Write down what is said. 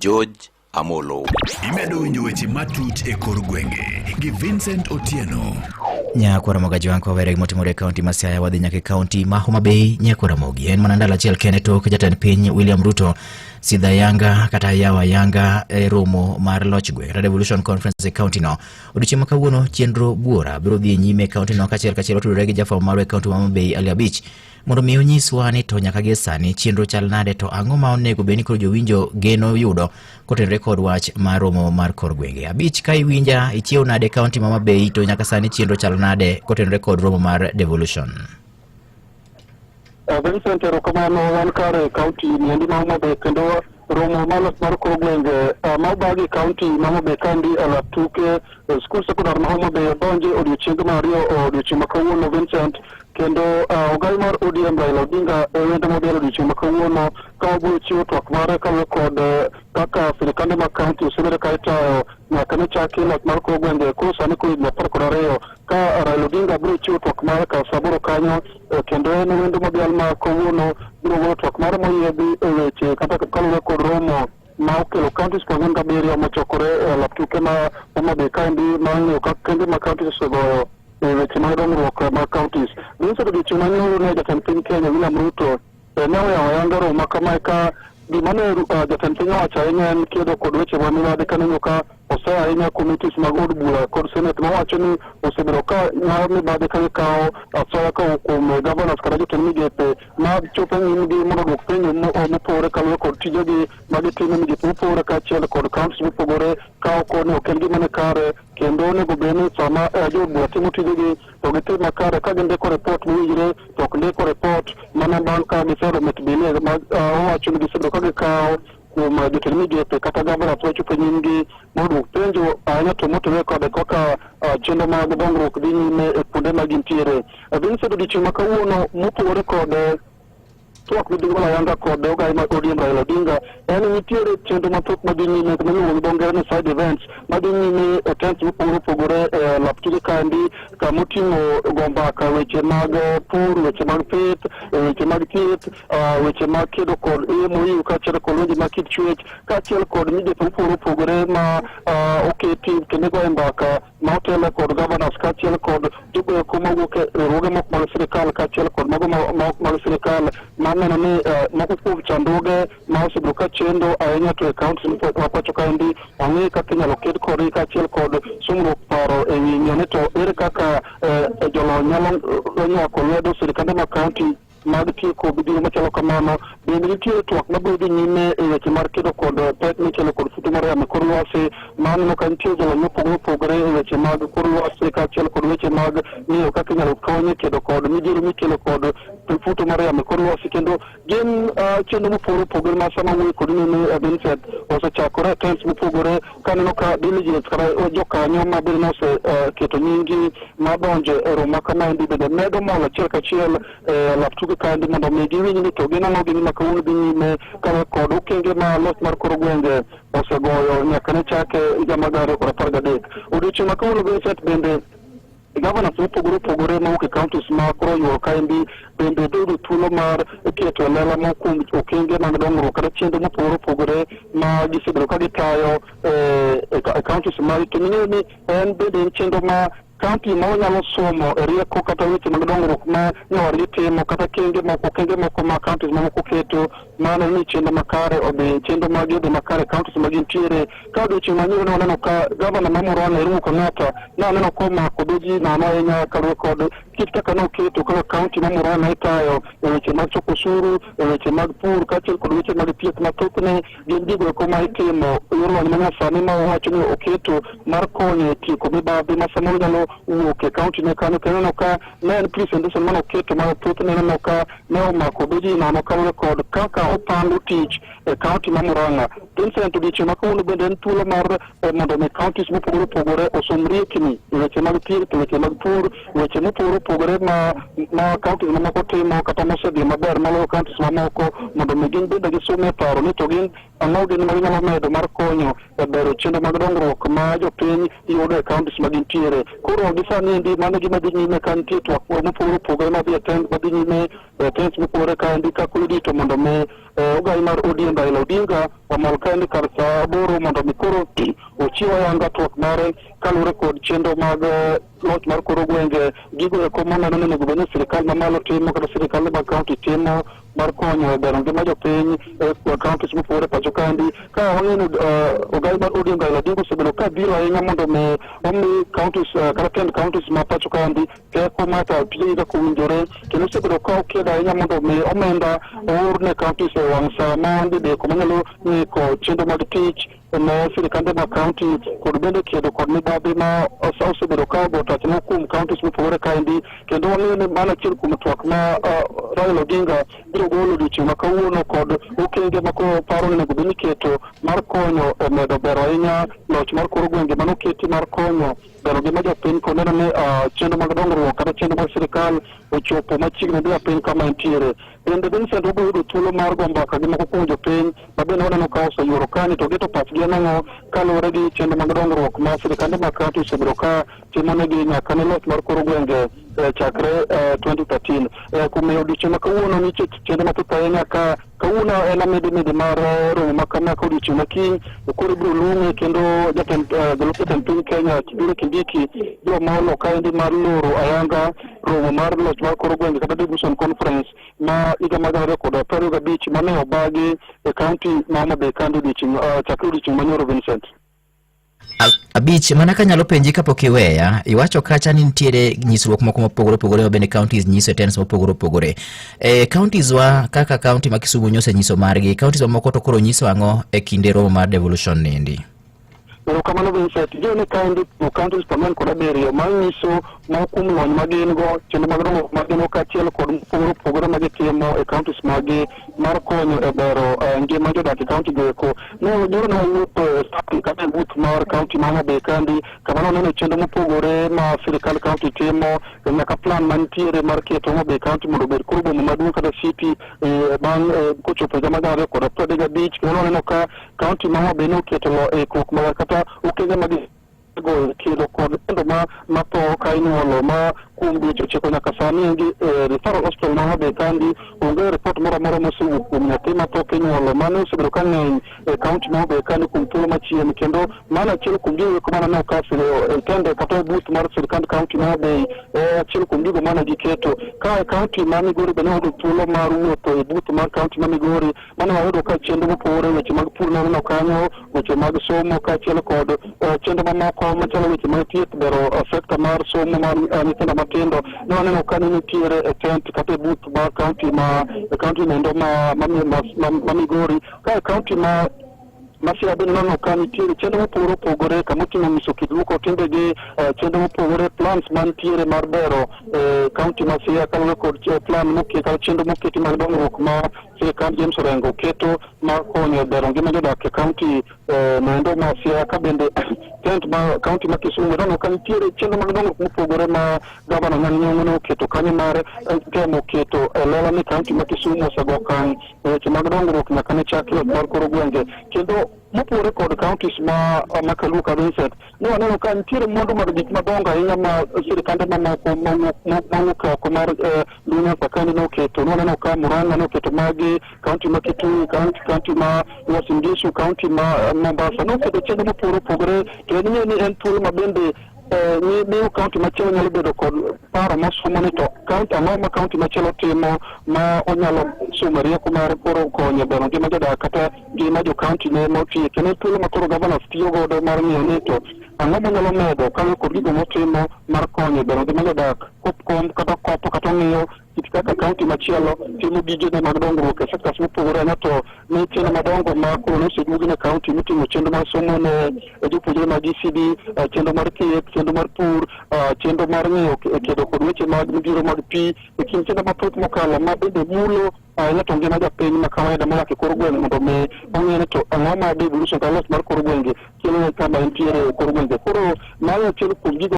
George Amolo. Imedo winjo weche matut e kor gwenge gi Vincent Otieno. Nyakwar Ramogi Ajwang' kwawere gi motimore e kaunti ma Siaya wadhi nyaka e kaunti ma Homa Bay. Nyakwar Ramogi en mana ndalo achiel kende tok jatend piny William Ruto sidha yanga kata yawa yanga e romo mar loch gweng' kata Devolution Conference e kaunti no. Odiochieng' ma kawuono chenro buora biro dhi e nyime e kaunti no kachiel kachiel otudore gi jafwambo marwa e kaunti ma Homa Bay Ali Abich mondo mi onyiswa ni to nyaka gie sani chenro chal nade to ang'o ma onego bed ni koro jowinjo geno yudo kotenore kod wach mar romo mar kor gwenge. Abich ka iwinja ichiew nade kaunti ma Homa Bay to nyaka sani chenro chal nade kotenore kod romo mar devolution? Vincent, erokamano. Wan kare e kaunti niendi ma Homa Bay kendo romo malos mar kor gwenge ma obagi e kaunti ma Homa Bay kandi e lap tuke e skul sekondar ma Homa Bay odonje odiochienge mar ariyo odiochieng' ma kawuono, Vincent. Kendo ogai mar ODM Raila Odinga e wende modhial odiochieng' ma kawuono ka obiro chiwo twak mare kaluwore kod kaka sirikande mag kaunti osebedo ka itayo nyaka ne chaki loch mar kor gwenge koro sani koro higni 12 ka Raila Odinga biro chiwo twak mare kar saa 8 kanyo, kendo en wendo modhial ma kawuono biro golo twak mare moyiedhi e weche kata kaluwore kod romo ma okelo counties 47 mochokore e lap tuke ma Homa Bay kaendi ma ng'iyo kaka kembe ma counties osegoyo e weche mag dongruok mag counties. Vincent, odiochieng' manyoro ne jatend piny Kenya William Ruto ne oyawo ayanga romo ma kamae ka gima ne jatend piny owacho ahinya en kedo kod weche mag mibadhi kaneno ka ose ahinya committees mag od bura kod senate mawacho ni osebedo ka nyawo mibadhi ka gikawo asoya kowuok kuom governors kata jotend migepe ma chopo nyimgi mondo oduok penjo mopogore kaluwore kod tijegi ma gitimo e migepe mopogore kaachiel kod counties mopogore ka ok ni ok en gima ni kare kendo onego bed ni sama jood bura timo tijegi to gitim makare ka gindiko report mowinjore to ok ndiko report mana bang' ka giseyudo mit bilie ma owacho ni gisebedo ka gikawo kuom jotend migepe kata governors machopo e nyimgi mondo oduok penjo ahinya to motenore kod kaka chenro mag dongruok dhi nyime e kuonde ma gintiere. Vincent, odiochieng' ma kawuono mopogore kod twak midhi golo ayanga kod ogai mar ODM Raila Odinga en ni nitiere chenro mathoth madhi nyime miluongo gi dho ngere ni side events madhi nyime e tents mopogore opogore e lap tuke kaendi kamoting'o go mbaka weche mag pur, weche mag pith, weche mag thieth, weche mag kedo kod MOU kaachiel kod lwenje mag kit chwech kaachiel kod migepe mopogore opogore ma oketi kendo igoye mbaka ma otele kod governors kaachiel kod jogo eko mawuok e riwruoge moko mag sirikal kaachiel kod mago ma ok mag sirikal mar neno ni moko kuom chandruoge ma osebedo ka chendo ahinya to e counties ma pacho kaendi ong'i kaka inyalo ked kodgi kaachiel kod sungruok paro e wi ng'iyo ni to ere kaka jolony nyalo nywako lwedo sirikande mag county mag tieko midhiero machalo kamano. Bende nitie twak mabiro dhi nyime e weche mar kedo kod pek mikelo kod futo mar yamo e kor lwasi ma aneno ka nitie jolony mopogore opogore e weche mag kor lwasi kaachiel kod weche mag ng'iyo kaka inyalo kony e kedo kod midhiero mikelo kod futo mar yamo e kor lwasi kendo gin chenro mopogore opogore ma sama wuoyo kod nene Vincent osechakore e tents mopogore kaneno ka delegates kata jokanyo ma bende noseketo nyinggi madonjo e romo ma kamaendi bende medo mol achiel kachiel e lap tuke kaendi mondo mi giwinj ni to gin ang'o gini ma kawuono dhi nyime kaluwore kod okenge ma loch mar kor gwenge osegoyo nyaka ne chake higa mar 2013. Odiochieng' ma kawuono Vincent bende governors mopogore opogore mawuok e counties ma koro oyuoro kaendi bende dhi yudo thuolo mar keto e lela moko kuom okenge mag dongruok kata chenro mopogore opogore ma gisebedo ka gitayo e counties mag kendo ing'eyo ni en bende en chenro ma county ma wanyalo somo e rieko kata weche mag dongruok ma nyawadgi timo kata kenge moko okenge moko ma counties mamoko keto mano ni chenro makare odhi chenro mag odhi makare counties ma gintiere ka odiochieng' manyoro ne waneno ka gavana ma Murang'a Irungu Kang'ata ne aneno komako dho ji nono ahinya kaluwore kod kit kaka noketo kaka county ma Murang'a itayo e weche mag choko osuru e weche mag pur kaachiel kod weche mag thieth ma thothne gin gigo eko ma itimo e yor lony manyasani ma owacho ni oketo mar konyo e tieko mibadhi ma samoro nyalo wuok e county ne kanyo kendo aneno ka ne en presentation mane oketo ma thothne aneno ka ne omako dho ji nono kaluwore kod kaka opango tich e county ma Murang'a. Vincent, odiochieng' ma kawuono bende en thuolo mar mondo mi counties mopogore opogore osom riekni e weche mag thieth, weche mag pur, weche mopogore opogore. opogore ma counties mamoko timo kata mosedhi maber maloyo counties mamoko, mondo mi gin bende gisumie paro ni to gin ang'o gin ma ginyalo medo mar konyo e bero chenro mag dongruok ma jopiny yudo e counties ma gintiere. Koro gi sani endi mano gima dhi nyime ka nitie twak mopogore opogore madhi e tent madhi nyime e tents mopogore kaendi ka koro irito mondo mi ogai mar ODM Raila Odinga omol kaendi kar saa 8 mondo mi koro ochiw ayanga twak mare kaluwore kod chenro mag loch mar kor gwenge, gigo eko maneno ni onego bed ni sirikal mamalo timo kata sirikal mag kaunti timo mar konyo e bero ngima jopiny e counties mopogore pacho kaendi. Ka wang'eyo ni ogai mar ODM Raila Odinga osebedo ka biro ahinya mondo mi omi counties kata tend counties ma pacho kaendi teko mar tayo tijegi kaka owinjore, kendo osebedo ka okedo ahinya mondo mi omenda oor ne counties e wang' saa maonge deko manyalo ng'iko chenro mag tich ne sirikande mag kaunti, kod bende kedo kod mibadhi ma osebedo ka ogo tach moko kuom counties mopogore kaendi. Kendo wang'eyo ni mano achiel kuom twak ma Raila Odinga biro golo odiochieng' ma kawuono kod okenge ma koro paro ni onego bed ni iketo mar konyo e medo bero ahinya loch mar kor gwenge manoketi mar konyo bero ngima jopiny kod neno ni chenro mag dongruok kata chenro mag sirikal ochopo machiegni gi japiny kama entiere. Bende Vincent wabiro yudo thuolo mar go mbaka gi moko kuom jopiny ma bende waneno ka oseyuoro kani to geto pachgi en ang'o kaluwore gi chenro mag dongruok ma sirikande mag kaunti osebedo ka timonegi nyaka ne loch mar kor gwenge chakre 2013. Kuom odiochieng' ma kawuono nitie chenro mathoth ahinya ka kawuono en amidimidi mar romo ma kama ka odiochieng' ma kiny koro ibiro luonge kendo jatend jalup jatend piny Kenya Kithure Kindiki biro molo kaendi mar loro ayanga romo mar loch mar kor gwenge kata devolution conference ma higa mar 2025 mane obagi e kaunti ma Homa Bay kandi odiochieng' chakre odiochieng' manyoro, Vincent. Abich mana kanyalo penji kapok iweya, iwacho kacha ni nitiere nyisruok moko mopogore opogore ma bende counties nyiso e tents mopogore opogore. Counties wa kaka county ma Kisumu nyosenyiso nyiso margi, counties mamoko to koro nyiso ang'o e kinde romo mar devolution niendi? Erokamano, Vincent. Ing'eyo ni kaendi counties 47 manyiso moko kuom lony ma gin go, chenro mag dongruok ma gin go kaachiel kod mopogore opogore ma gitimo e counties maggi mar konyo e bero ngima jodak e county go eko. Ne nyoro ne wawuotho e stand kata e booth mar county ma Homa Bay kandi kama ne waneno chenro mopogore ma sirikal county timo nyaka plan mantiere mar keto Homa Bay county mondo obed koro boma maduong' kata city bang' kochopo higa mar 2035. Kendo ne waneno ka county ma Homa Bay noketo ikruok mar kata okenge mag go kedo kod nyithindo ma matho ka inyuolo ma kuom dweche 9 nyaka sani endi e referral hospital ma Homa Bay kandi onge report moro amora mosewuok kuom nyathi matho kinyuolo mane osebedo ka ng'eny e kaunti ma Homa Bay kandi kuom thuolo machien. Kendo mano achiel kuom gigo eko maneno ka e tende kata e booth mar sirikand kaunti ma Homa Bay e achiel kuom gigo mane giketo ka e kaunti ma Migori. Bende wayudo thuolo mar wuotho e booth mar kaunti ma Migori mane wayudo ka chenro mopogore, weche mag pur naneno kanyo, weche mag somo kaachiel kod chenro mamoko machalo weche mag thieth, bero sekta mar somo mar nyithindo matindo ne waneno ka ne nitiere e tent kata e booth mar kaunti ma e kaunti noendo ma Migori. Ka e kaunti ma Siaya bende neno ka nitiere chenro mopogore opogore kamoting'o nyiso kit luoko timbegi, chenro mopogore, plans mantiere mar bero kaunti ma Siaya kaluwore kod plan moket kata chenro moketi mag dongruok ma sirikand James Orengo keto mar konyo e bero ngima jodak e kaunti noendo ma Siaya. Ka bende tent ma kaunti ma Kisumu neno ka nitiere chenro mag dongruok mopogore ma gavana Anyang' Nyong'o ne oketo kanyo mar temo keto e lela ni kaunti ma Kisumu osego okang' e weche mag dongruok nyaka ne chak loch mar kor gwenge. Kendo mopogore kod counties ma Kaluo ka, Vincent, ne waneno ka nitiere mwandu mag gik madongo ahinya ma sirikande mamoko mawuok oko mar Luo Nyanza kandi noketo. Ne waneno ka Murang'a noketo magi, kaunti ma Kitui, kaunti ma Uasin Gishu, kaunti ma Mombasa noketo chenro mopogore opogore. To en ing'eyo ni en thuolo ma bende miyo kaunti machielo nyalo bedo kod paro mosomo ni to kaunti ang'o ma kaunti machielo timo ma onyalo somo rieko mar koro konyo bero ngima jodak kata ngima jo kaunti ne motie. Kendo en thuolo ma koro governors tiyo godo mar ng'iyo ni to ang'o monyalo medo kaluwore kod gigo motimo mar konyo bero ngima jodak kopkom kata kopo kata ong'iyo kit kaka kaunti machielo timo gigene mag dongruok e sectors mopogore ahinya. To ne chenro madongo ma koro noseduogi ne kaunti moting'o chenro mar somo ne jopuonjre mag ECD, chenro mar thieth, chenro mar pur, chenro mar ng'iyo kedo kod weche mag midhiero mag pi e kind chenro mathoth mokalo ma bende mulo ahinya to ngima japiny ma kawaida modak e kor gweng' mondo mi ong'e ni to ang'o ma devolution kata loch mar kor gwenge kelo ne kama entiere e kor gwenge. Koro mano achiel kuom gigo.